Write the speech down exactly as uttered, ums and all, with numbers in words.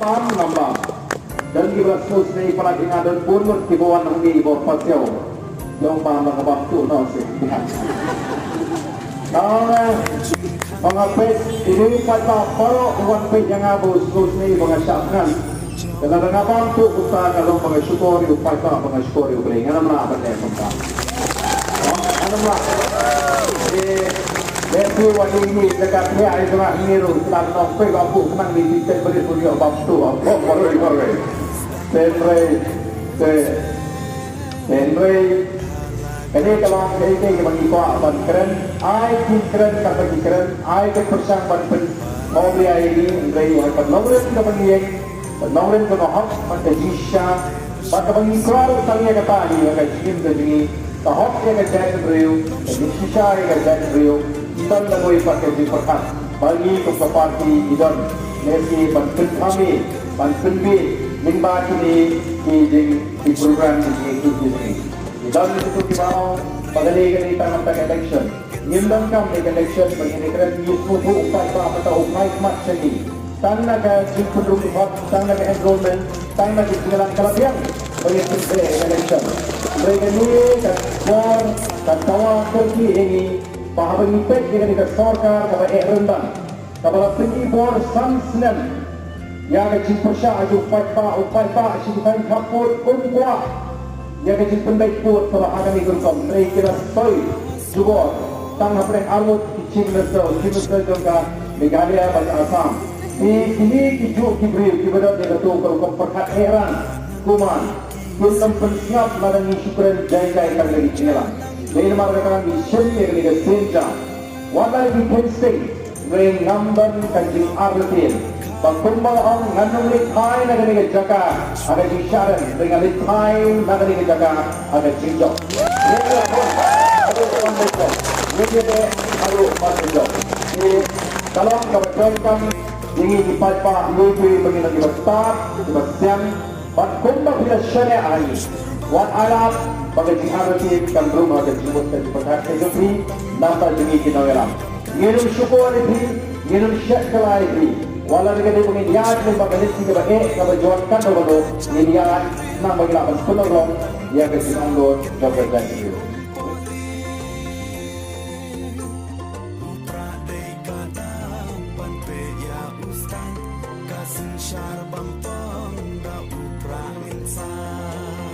Bam ngam bam. Don kiba la sngewsynei palat ïa nga, don bun ngut kiba wan hangne kiba pasiaw. Jong bam ba nga bam tuh noh seh. Ong, ong nga peit ïa u paidbah baroh ba wan peit ïa nga ba u sngewsynei ba nga shah thngan. Te lada nga bam tuh kumta ka long ba nga shukor ïa u paidbah, ba nga shukor ïa U Blei. Ngan ym lah ban leh kumta. Ngan ym lah. Te, te phi wat ïa ine ka jaka thiah ïa ka hangne ruh, sdang nong peit ba buh khnang, ine ki tei barit ruh ïoh bam tuh, bam tuh, marwei marwei. Te hynrei, te, te hynrei, kane ka long kaei kaei kaba ngi kwah ban kren. Ai ki kren kata ki kren, ai ka pyrshang ban pynmawria ïa ngi, hynrei ïa ka nongrim kaba ngi ïeng, ka nongrim kaba hok bad ka jingshisha, bad kaba ngi kwah ruh tang ïa kata hi ïa ka jingim ka jong ngi, ka hok ïa ka jaitbynriew, ka jingshisha ïa ka jaitbynriew. Ym don da kawei pat ka jingpyrkhat ba ngi kum ka party ngi don lehse ban pynkham ïa, ban pynbiej lyngba kine ki jing, ki program, ki jing, ki jing. Ngi don kito kiba ong ba kane, kane tang, tang election. Ngim donkam ïa ka election ba ngin ïakren, ngi sngewthuh u paidbah mynta u phai khmat sha ngi. Tang na ka jingpynrung vote, tang na ka enrollment, tang na ka jingïalang ka la biang ba ngin pynbeit ïa ka election. Hynrei kane ka bor ka dawa kyrkieh ïa ngi ba haba ngi peit ïa kane ka sorkar kaba eh ryndang, kaba la pynïbor san snem ïa ka jingpyrshah jong u paidbah, u paidbah shi thaiñ khappud um kwah ïa ka jingpynbeit pud kaba ha kane ka rukom, hynrei ki la soi jubor tang hapdeng arngut ki Chief Minister, u Chief Minister jong ka Meghalaya bad Assam. Te kine ki juh ki briew kiba don ïa kato ka rukom pyrkhat eh ryndang, kumno kin ym pynsngap lada ngi shu kren jai jai tang da ki jingïalang. Dei namar kata ngi shim ïa kane ka sienjam. Wat la ki pynsteng, hynrei ngam don ka jingartatien ba kumba la ong ngan ym leit phai na kane ka jaka ha ka jingshah rem, hynrei ngan leit phai na kane ka jaka ha ka jingjop. Ngi ïa beh haduh ban da jop, ngi ïa beh haduh ban da jop. Te ka long kaba donkam ïa ngi ki paidbah, ngi phi ba ngi long kiba stad, kiba sian, bad kumba phi la shaniah ha ngi, wat ai lad ba ka jingartatien kan rung ha ka jingmut ka jingpyrkhat ka jong phi na ka bynta jong ngi ki nongïalam. Ngin ym shukor ïa phi, ngin ym shet kylla ïa phi. Wat la dei ka dei ba ngin ïaid lyngba ka lynti kaba eh kaba jot katno katno, ngin ïaid khnang ba ngin lah ban pynurlong ïa ka jingangnud jong ka jaitbynriew. U Prah dei ka dang ban peit ïa u Stan, ka synshar bam tong da u Prah Insan.